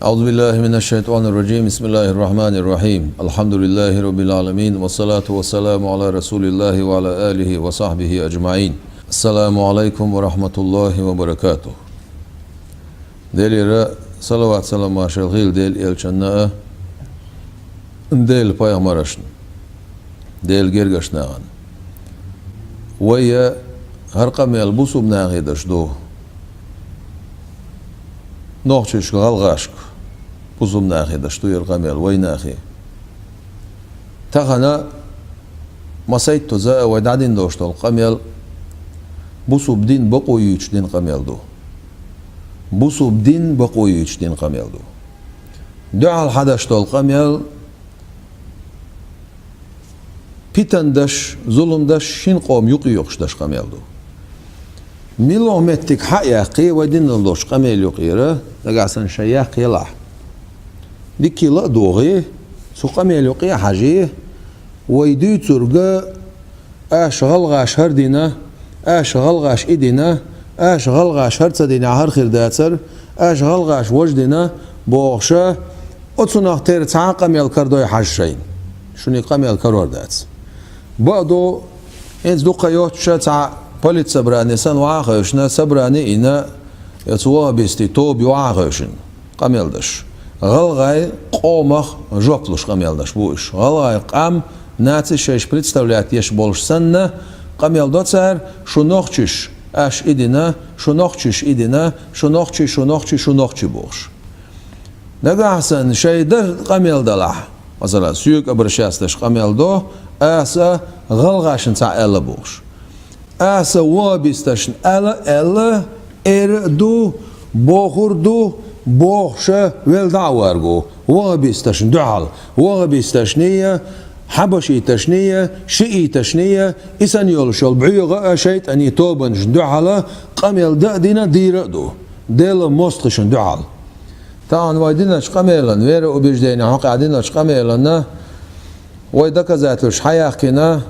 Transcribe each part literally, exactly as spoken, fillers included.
أعوذ بالله من الشيطان الرجيم. بسم الله الرحمن الرحيم. الحمد لله رب العالمين. والصلاة والسلام على رسول الله وعلى آله وصحبه أجمعين. السلام عليكم ورحمة الله وبركاته. Делера салават-салам маршал хила Делан элчанна а, Делан пайхамарашна, Делан гергарча нахана. Вай а хӀара къамел бусалба нахе деш ду. Нохчашка, гӀалгӀашка, бусалба нахе деш ду хӀара къамел вай нахе. Тахан массайтта а вай дӀадина долаш дола къамел бусалба дин бакъо ювцаш дина къамел ду. Бусалба дин бакъо ювцаш дина къамел ду. Дуьхьал хьадеш дола къамел питан деш, зулам деш, шин къам юкъе йохаш деш къамел ду. МуьлххӀа моттиг хьа а яьккхе, вай дина долча къамел юкъера, нагахь санна шоай яккха ялахь, дикка ла а догӀе, цу къамел юкъе а хьаже, вай дуьйцург: «Аша гӀалгӀаша хӀара дина, аша гӀалгӀаша и дина, аша гӀалгӀаша хӀара ца динехь хӀара хир дацар, аша гӀалгӀаша важа дина», — бохуш, оцунах тера цхьа а къамел карадой хьажа шайна. Шуна и къамел карор дац. Бакъду, хӀинца дукха йоццуш цхьа политсобрани санна вахьа а хевшина, собрани а йина, я цу ваххабистий тоба юкъахь а хевшина къамел деш. ГӀалгӀай къомах жоп луш къамел деш бу уьш. ГӀалгӀай къам наци шайша представлять еш болуш санна, къамел до цара: «Шу нохчаш, аша и дина, шу нохчаш и дина, шу нохчи, шу нохчи, шу нохчи», — бохуш. Нагахь санна шайн дар къамел далахь, масала, соьга обращаться деш къамел до: «Аса гӀалгӀашна цхьа аьлла», — бохуш. Аса ваххабисташна ала аьлла, эр а ду, бохур ду, бохуш велла дӀа а варгу ваххабисташна дуьхьал. Ваххабисташний, хьабашиташний, шииташний, и санна йолуш йолу бӀоьгӀа а шайтӀанийн тобанашна дуьхьал къамел дан а дина, дийр а ду, Делан мостагӀашна дуьхьал. Тахана вай диначу къамелан, вероубеждение хьокъехь диначу къамелана, вай доказательстваш хьаяьккхина,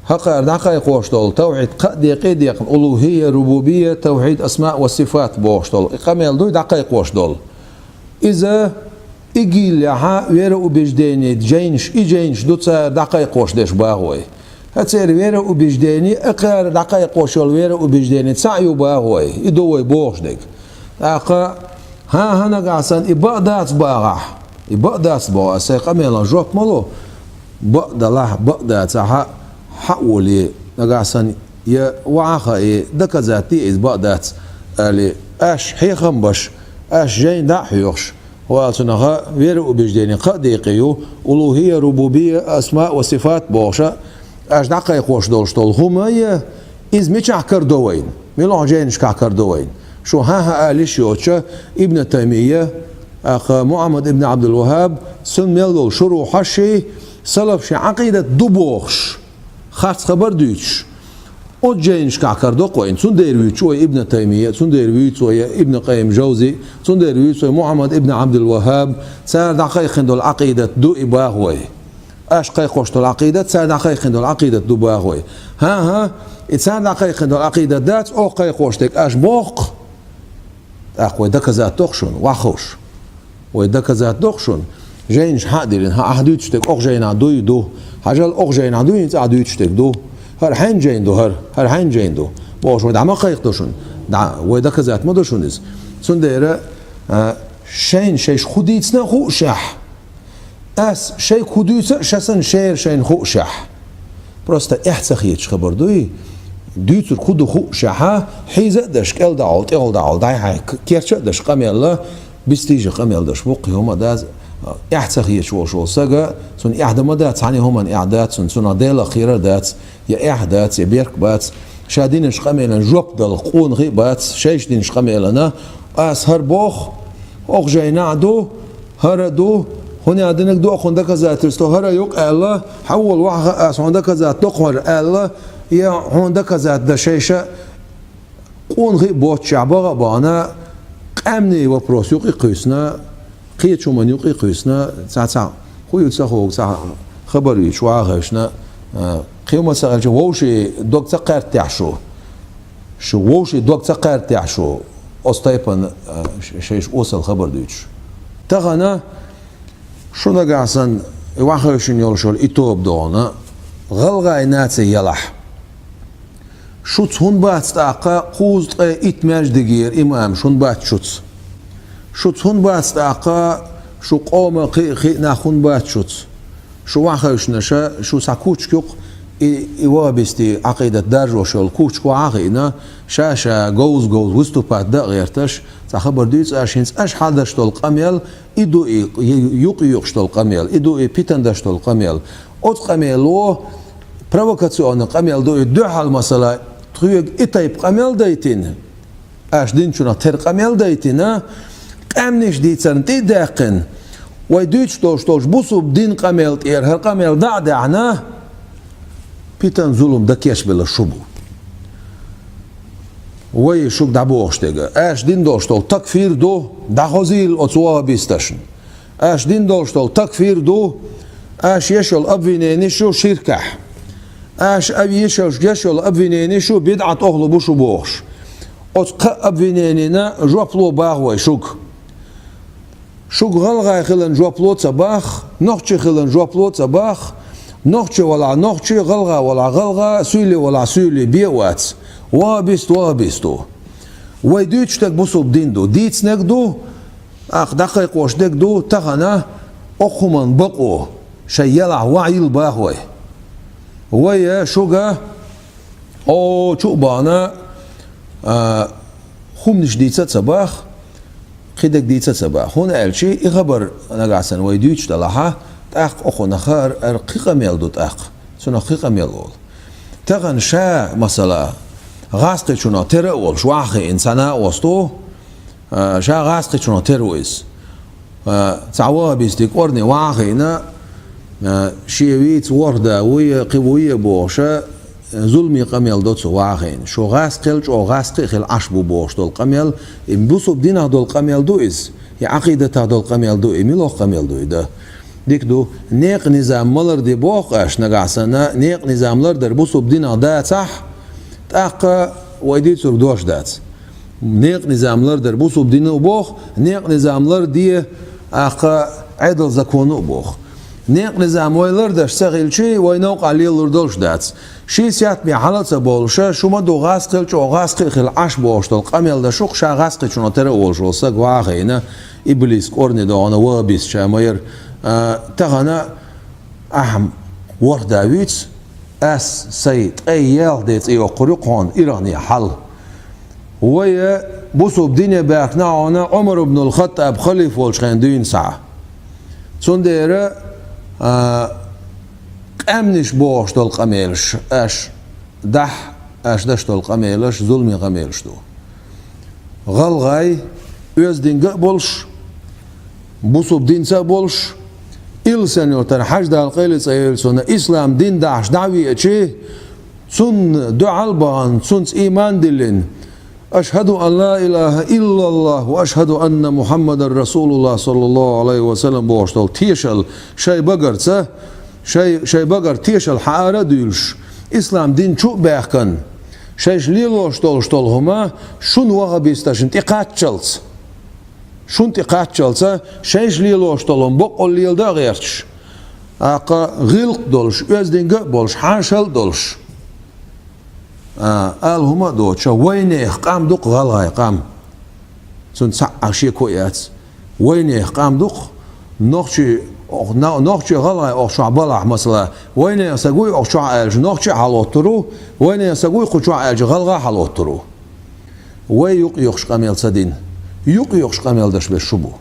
хӀокхара дӀакхайкхош долу тавхьид кхаа декъе а декъна: улухӀия, рубубия, тавхьид асмаъ ва сифат бохуш долу и къамел дуй дӀакхайкхош долу. Иза и гилла лаахь вероубеждение жайнаш, и жайнаш ду цара дӀакхайкхош деш баху вай. ХӀа, церан вероубеждение а, кхара дӀакхайкхош йолу вероубеждение цхьаъ ю баху вай, и ду вай бохуш дерг. ТӀаккха, хӀан-хӀа, нагахь санна и бакъ дац бахахь, и бакъ дац боху, аса сайн къамелан жоп ма ло, бакъ далахь, бакъ дацахь, хьа а волий, нагахь санна я вахьа а хаий, доказать де иза бакъ дац, али, аш хьехам беш, аш жайна дӀа а хьоьхуш, хӀо, цунах вероубеждение кхаа декъе ю: улухӀия, рубубия, асмаъ ва сифат бохуш, аш дӀакхайкхош долуш долу хӀума я, иза мичахь карадо вайна? МуьлххӀа жайнашкахь карадо вайна? Шу хӀан-хӀа ала йиш йоцуш, Ибн Таймия, тӀаккха Мухьаммад ибн Ӏабдул-ВаххӀаб, цуьнан мел долу шурухьаш, салафийн Ӏакъидат ду бохуш, харц хабар дуьйцуш, оцу жайнашкахь карадо-кх вайна. Цундела вуьйцу вай Ибн Таймия, цундела вуьйцу вай Ибн Къаййим Жавзи, цундела вуьйцу вай Мухьаммад ибн Ӏабдул-ВаххӀаб, цара дӀакхайкхина долу Ӏакъидат ду и баху вай. Аш кхайкхош долу Ӏакъидат, цара дӀакхайкхина долу Ӏакъидат ду баху вай. ХӀан-хӀа, и цара дӀакхайкхина долу Ӏакъидат дац, оха кхайкхош дерг аш боху-кх. ТӀаккха вай доказать до-кх шуна, ваххуш. Вай доказать до-кх шуна. Жайнаш хьа а диллина, хьан ахь дуьйцуш дерг оха жайнахь дуй, ду. Хьажал, оха жайнахь дуй, хӀинца ахь дуьйцуш дерг ду. ХӀара хьайн жайна ду, хӀара, хӀара хьайн жайна ду. Бохуш, вай дӀа ма кхайкхадо шуна. ДӀа, вай доказать ма до шуна иза. Цундела, а, шайна шайша хӀун дийцина а хуушехь, ас шайга хӀун дуьйцу а ша санна шера шайна хуушехь. Просто эхь ца хеташ хабар дуй, дуьйцург хӀун ду хуушехь, хьийза а даш, кӀел дӀахьол, тӀехула дӀахьол, дӀай-хьай к-, керча а даш къамел, бистийжа къамел даш бу-кх и хӀума дац, эхь ца хеташ волуш волу сага, цунна эхь дан ма дац, цхьана хӀуманна эхь дац, цунна, цунах Делах кхерар дац, я эхь дац, я берк бац, ша диначу къамелан жоп дала къонахий а бац, шайша диначу къамелана, ас хӀара боху, оха жайнахь ду, хӀара ду, хӀунда динарг ду, хӀун доказательство хӀара ю-кх аьлла, хьан волу вахьа ас хьуна доказать до-кх хӀара аьлла, я хьуна доказать дан шайша къонахий а боццушехь бахана а бахана, къаьмнийн вопрос юкъа а кхуьйсина, кхечу хӀуманна юкъа а кхуьйсина, цхьа-цхьа хӀун ю ца хууш, цхьа хабар юьйцуш вахьа хевшина, а, кхин хӀума ца хилча, вовшийн дог ца кхаьртахь шу. Шу вовшийн дог ца кхаьртахь шу, оцу тайпана, а, ш-, шайша осал хабар дуьйцуш. Тахана шу нагахь санна и вахавшина йолуш йолу и тоба догӀана, гӀалгӀай наций ялахь. Шуца хӀунда бац тӀаккха кхузткъе итт маьждигера имам, шуна бац шуца? Шуца хӀунда бац тӀаккха шу къоман кхин а, кхин а нах хӀунда бац шуца? Шу вахавшинаша, шу цхьа кучка юкъ, и, и вахабистийн Ӏакъидат даржош йолу кучка вахьа а хиъна, ша-ша говза-говза выступать дан а гӀерташ, цхьа хабар дуьйцу аша, хӀинца аша хьадеш долу къамел, и ду и, юкъ-юкъаш долу къамел, и ду и питана деш долу къамел. Оцу къамело провокационный къамел ду и, дуьхьал масала, тхоьга и тайпа къамел дайтина, аша динчунах тера къамел дайтина, къаьмнаш дийцарна тӀе а даьккхина, вай дуьйцуш долуш долчу бусулба дин къамел тӀера хӀара къамел дӀа а даьхьна, питана, зулам дан кечбелла шу бу. Вай шуьга дӀабохуш дерг, аша дина долуш долу такфир ду, дӀахозийла оцу вахабисташна. Аша дина долуш долу такфир ду, аша еш йолу обвинениш ю ширкахь. Аша ав-, еш йолу, еш йолу обвинениш ю, бидӀат охьалуш бу шу бохуш. Оцу кхаа обвиненина жоп ло боху вай шуьга. Шуьга гӀалгӀай хиларна жоп ло ца боху, нохчи хиларна жоп ло ца боху, нохчи валахь нохчи, гӀалгӀа валахь гӀалгӀа, суьйли валахь суьйли, бен а вац. Вахабист вахабист ву. Вай дуьйцуш дерг бусулба дин ду, дийцинарг ду, тӀаккха дӀакхайкхош дерг ду, тахана окху хӀуманна бакъо, шайн ялахь вахьийла боху вай. Вай шуьга, о, чу а бахана, а, хӀуманаш дийца а ца боху, кхидерг дийца а ца боху. ХӀунда аьлча и хабар нагахь санна вай дуьйцуш делахь, тӀаккха окхунах хӀара, хӀара кхин къамел ду тӀаккха, цунах кхин къамел олу. Тахана ша, масала, гӀазкхичунах тера а волуш вахьа хиъна цхьа накъост ву, а, ша гӀазкхичунах тера ву иза. А, цхьа вахабистийн кӀорни вахьа хиъна, а, шен вийца ворхӀ да вуй, кхин вуй бохуш, а, зуламе къамел до цо вахьа хиъна. Шу гӀазкхел чӀогӀа гӀазкхи а хила Ӏаш бу бохуш долу къамел, и бусулба динах долу къамел ду иза, и Ӏакъидатах долу къамел ду, и муьлха къамел ду и дан? Дика ду, некъан низам ма ларде боху аша нагахь санна, некъан низам лардар бусулба динах дацахь, тӀаккха вай дийцург дош дац. Некъан низам лардар бусулба дин ду боху, некъан низам ларде, тӀаккха Ӏедал закон ду боху. Некъан низам вай лардеш ца хилча, вай новкъахь лелалур долуш дац. Шен сетаме хьала а ца бовлуш, шу ма ду гӀазкхел чӀогӀа гӀазкхи а хила Ӏаш бохуш долу къамел деш ву-кх ша гӀазкхичунах тера а волуш волу саг вахьа хиъна, иблис кӀорни догӀана вахабист ша ма яра. А, тахана ахьа ворхӀ да вуьйцу, ас сайн ткъе ялх де цӀе йоккхур ю-кх хьуна ирахне хьал. Вай бусулба дине баьхкина хьуна Ӏумар ибнул Хаттаб халифа волчу хенахь дуьйна схьа. Цундела, а, къаьмнаш бохуш долу къамелаш аша дахь, аша деш долу къамелаш зуламе къамелаш ду. ГӀалгӀай, оьздангалла а болуш, бусулба динца а болуш, Илсхан-Юртара Хьаждал къайле цӀе йолу цунна, ислам дин дахьаш дӀа а веача, цунна дуьхьал а бахана, цунца ийман а диллина, «Ашхаду ан ла илаха иллаллах ва ашхаду анна Мухаммадан расулуллах саллаллаху алейхи ва саллам» бохуш долу тешал шайн багарца, шайн, шайн багара тешал хьаара а дуьйлуш, ислам дин чу а баьхкина, шайша лелош долуш долу хӀума шуна вахабисташна тӀекхаччалц, шуна тӀекхаччалца, шайша лелош долу хӀума баккъалла леладан а гӀерташ, тӀаккха гӀиллакх долуш, оьздангалла а болуш, хьаншал а долуш. А, ала хӀума а доцуш, вайнехан къам ду-кх гӀалгӀай къам. Цунна цхьа а шеко яц. Вайнехан къам ду-кх, нохчий, ох, на-, нохчий, гӀалгӀай оху чохь балахь, масала, вайнехан саг вуй оху чохь аьлча, нохчи а хьалоттур ву, вайнехан саг вуй кху чохь аьлча, гӀалгӀа а хьалоттур ву. Вай юкъ-юкъаш къамел ца дина. Юкъ-юкъаш къамел деш берш шу бу.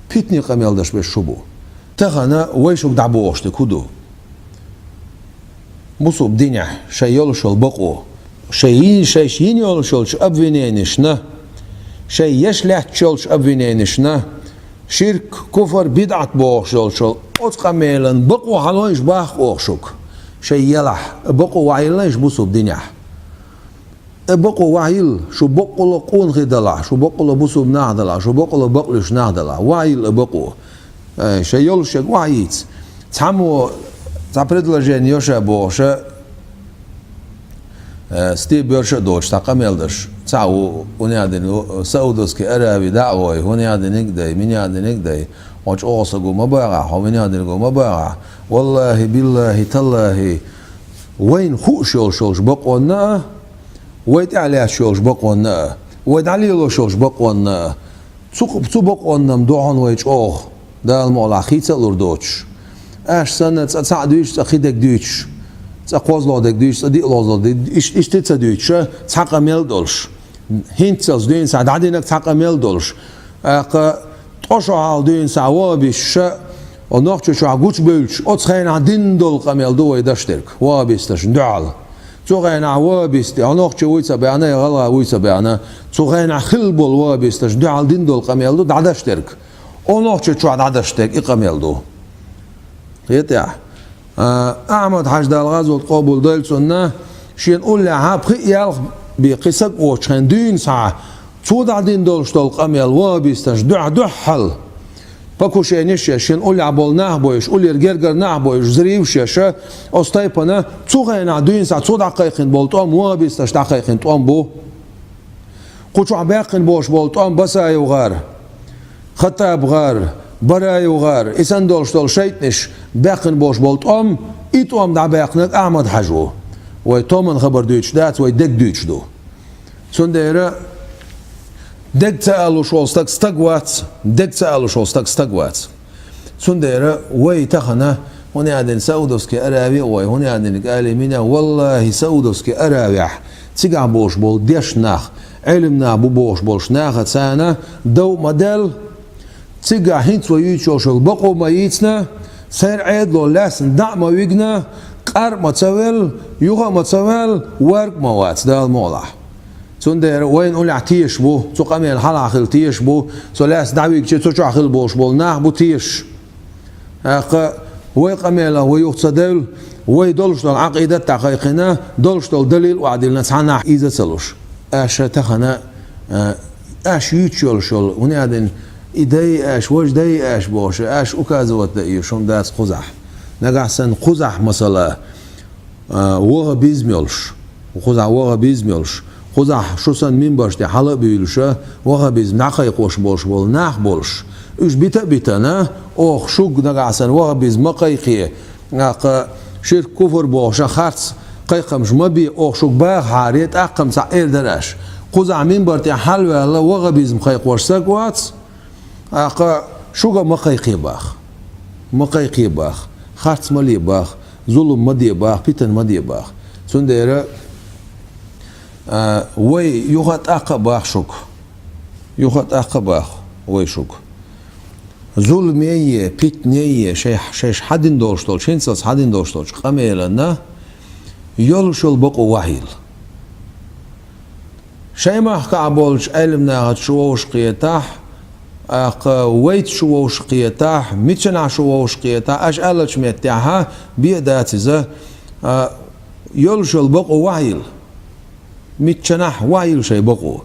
Питане къамел деш берш шу бу. Тахана вай шуьга дӀабохуш дерг хӀун ду? Бусулба динехь шайн йолуш йолу бакъо, шайн йин-, шайша йина йолуш йолчу обвиненишна, шайн еш лаьтташ йолчу обвиненишна, ширк, куфр, бидӀат бохуш йолчу оцу къамелан бакъо хьалойша боху оха шуьга. Шайн ялахь, бакъо вахьийла шу бусулба динехь. И бакъо вахьийла, шу баккъалла къонахий далахь, шу баккъалла бусулба нах далахь, шу баккъалла бакълуьйш нах далахь, вахьийла и бакъо. Э, шайн йолуш ерг вахьийца. Цхьаммо цхьа предложени йо ша бохуш, э, стен боьрша а доцуш, цхьа къамел деш. Цхьа ву, хӀун яхадинарг, Саудовский Араби дӀа а вой, хӀун яхадинарг дай, мин яхадинарг дай, хьо чӀоагӀа саго ма багӀахь, хьо мин яхадинарго ма багӀахь. Валлахьи, биллахьи, таллахьи, вайна хууш йолуш йолчу бакъонна а, вай тӀехь лаьтташ йолчу бакъонна а, вай дӀалелош йолчу бакъонна а, цу, цу бакъонна-м ду хьуна вай чӀогӀа, Дала мукъалахь, хийца а лур доцуш. Аша санна цкъа цхьаъ дуьйцуш, цкъа кхидерг дуьйцуш, цкъа кхозлагӀдерг дуьйцуш, цкъа диълагӀдерг дуьйцуш, иштта, иштта ца дуьйцуш, цхьа къамел а долуш. ХӀинццалц дуьйна схьа дӀадинарг цхьа къамел а долуш. ТӀаккха ткъа шо хьалха дуьйна схьа ваххабисташа, о, Нохчийчохь гучубевлча, оцу хенахь дина долу къамел ду вай даш дерг, ваххабисташна дуьхьал. Цу хенахь ваххабисти, о, нохчи вуй ца баьхна, я гӀалгӀа вуй ца баьхна, цу хенахь хилла болу ваххабисташна дуьхьал дина долу къамел ду дӀадаш дерг. О, Нохчийчохь дӀадаш дерг и къамел ду. Кхетахь? А, Ахьмад-Хьаьжа, Дала гӀазот къобал дойла цунна, шена уллехь пхи-ялх бен кхин саг воцучу хенахь дуьйна схьа, цо дӀадина долуш долу къамел ваххабисташна дуьхьа-дуьхьал. Покушенеш еш, шена уллехь болу нах бойуш, уллера гергара нах бойуш, взрываш еш, оцу тайпана цу хенахь дуьйна схьа цо дӀакхайкхина болу тӀом ваххабисташа дӀакхайкхина тӀом бу. Кху чохь баьккхина болуш болу тӀом Басаев-гӀар, Хаттаб-гӀар, Бараев-гӀар, и санна долуш долу шайтӀанаш баьккхина болуш болу тӀом, и тӀом дӀабаьккхинарг Ахьмад-Хьаьжа ву. Вай томан хабар дуьйцуш дац, вай дерг дуьйцуш ду. Цундела дерг ца алуш волу стаг стаг вац, дерг ца алуш волу стаг стаг вац. Цундела вай тахана, хӀун яхадина, Саудовский Аравия а вой, хӀун яхадинарг али мина, валлахьи, Саудовский Аравехь цигахь болуш болу дешна нах, Ӏилма нах бу бохуш болуш нахаца дов а ма даьлла, цигахь хӀинца вай юьйцуш йолу бакъо а ма йийцина, церан Ӏедало лаьцна дӀа а ма вигна, къар а ма ца велла, юха а ма ца ваьлла, варг а ма вац, Дала мукъалахь. Цундела вайна уллехь тешаш бу, цу къамелан хьалха хилла тешаш бу, со лаьцна дӀавигча, цу чохь хилла болуш болу нах бу тешаш. ТӀаккха вай къамелах вай юха ца девлла, вай долуш долу Ӏакъидат а дӀакхайкхина, долуш долу далил а охьадиллина цхьа нах ийза а ца луш. Аша тахана, а, аша юьйцуш йолуш йолу, хӀун яхадина, и дай аша, важа дай аша бохуш, аша указывать дан езаш хӀума дац кхузахь. Нагахь санна кхузахь, масала, а, ваххабизм йолуш, кхузахь ваххабизм йолуш, кхузахь шу санна минбарш тӀе хьала а буьйлуш, ваххабизм дӀакхайкхош болуш болу нах болуш, уьш бита а битана, оха шуьга нагахь санна ваххабизм ма кхайкхе, тӀаккха ширк, куфр бохуш харц кхайкхамаш ма бе, оха шуьга бахахьара, тӀаккха-м цхьаъ эр дара аша. Кхузахь минбар тӀе хьалаваьлла ваххабизм кхайкхош стаг вац, тӀаккха шуьга ма кхайкхе баха. Ма кхайкхе баха. Харц ма ле баха. Зулам ма де баха. Питана ма де баха. Цундела, а, вай юха а тӀаккха а баха шуьга. Юха а тӀаккха а баха вай шуьга. Зуламе а, питане а, шай-, шайша хьадина долуш долчу, хӀинцалц хьадина долуш долчу къамелана йолуш йолу бакъо вахьийла. Шайн махкахь болчу Ӏелам нахаца шу вовшахкхетахь, тӀаккха вайца шу вовшахкхетахь, мичанахь шу вовшахкхетахь, аша аьллачу меттехь бен а дац иза, а, йолуш йолу бакъо вахьийла. Мичанахь вахьийла шайн бакъо.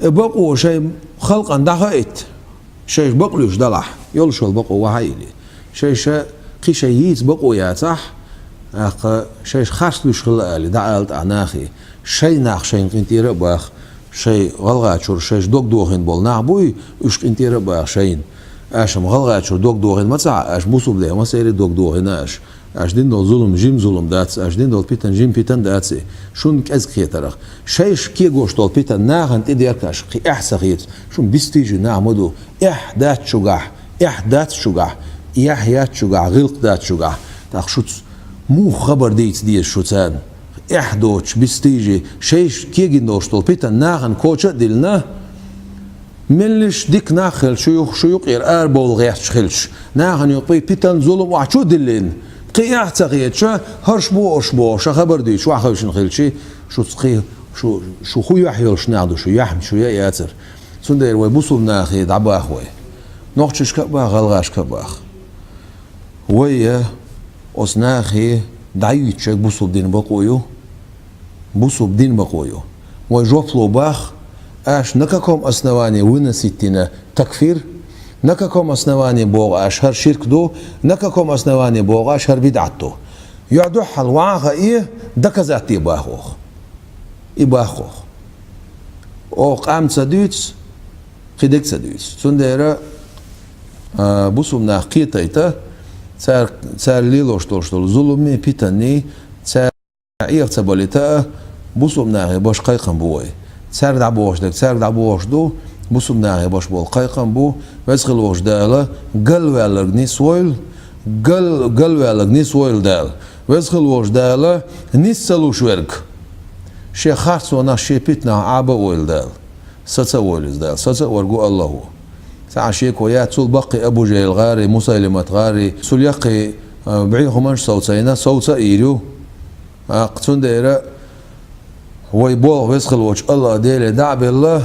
И бакъо шайн халкъана дӀахаийта. Шайша бакълуьйш далахь, йолуш йолу бакъо вахьа а йили. Шайша кхин шайн йийца бакъо яцахь, тӀаккха шайша харц луьйш хилла али, дӀаала тӀаккха нахе. Шайн нах шайна къинтӀера а баха, шайн гӀалгӀачуьра шайша дог дохийна болу нах буй, уьш къинтӀера а баха шайна. Аша-м гӀалгӀачуьра дог дохийна ма ца Ӏа, аша бусулба дехьа массеран а дог дохийна аша. Аша дина долу зулам жима зулам дац, аша дина долу питана жима питана дац и. Шуна кӀезиг хетарах. Шайша кегош долу питана нахана тӀедерг аша кхин эхь ца хета. Шуна бистийжи нах ма ду. Эхь дац шуьгахь, эхь дац шуьгахь, эхь яц шуьгахь, гӀиллакх дац шуьгахь. ТӀаккха шуьца муха хабар дийца деза шу царна? Эхь доцуш, бистийжи, шайша кегина долуш долу питана нахана коча а диллина, меллиш дика нах хилча, шу юх-, шу юкъера арабовла гӀерташ хилча, нахана юкъа питана, зулам охьа чу а диллина, кхин эхь ца хеташ, хӀорш бу аш бохуш, ша хабар дуьйцуш охьахевшина хилча, шуьца кхин шу, шу хӀун юьхь йолуш нах ду, шу юьхь шу яа яцара. Цундела вай бусулба нахе дӀабаха вай. Нохчашка а баха, гӀалгӀашка а баха. Вай, э, оцу нахе дӀаюьйцуш ерг бусулба дина бакъо ю. Бусулба дина бакъо ю. Вай жоп ло баха, аша на каком основании выносить дина такфир, на каком основании боху аша хӀара ширк ду, на каком основании боху аша хӀара бидӀат ду. Юьхь дуьхьал ваха а, доказать де баха оха. И баха оха. Оха къам ца дуьйцу, кхин дерг ца дуьйцу. Цундела, а, бусулба нах кхетийта, цара, цара лелош долуш долу зуламе, питане, цара Ӏеха ца балийта а, бусулба нахе беш кхайкхам бу вай. Цаьрга дӀабохуш дерг цаьрга дӀабохуш ду, бусулба нахе беш болу кхайкхам бу, Веза хила волчу Дала галваьлларг нисвойла, гал-, галваьлларг нисвойла Дала. Веза хила волчу Дала нис ца луш верг, шен харцонах, шен питанах Ӏаба а войла Дала. Саца а войла иза Дала, саца а верг ву АллахӀ ву. Цхьа шеко яц, цул баккхий Абу ЖахӀил гӀари, Мусайлимат гӀари, цул яккхий, а, бӀе хӀуманаш совцийна, совца а йийр ю. ТӀаккха цундела вай болх Веза хила волчу АллахӀ Деле дӀа а белла,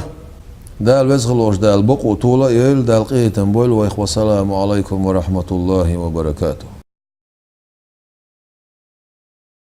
Дала, Веза хила волчу Дала бакъо тола а йойла, Дала къинхетам бойла вайх. Вассаламу Ӏалайкум ва рахьматуллахӀи ва баракатухӀ.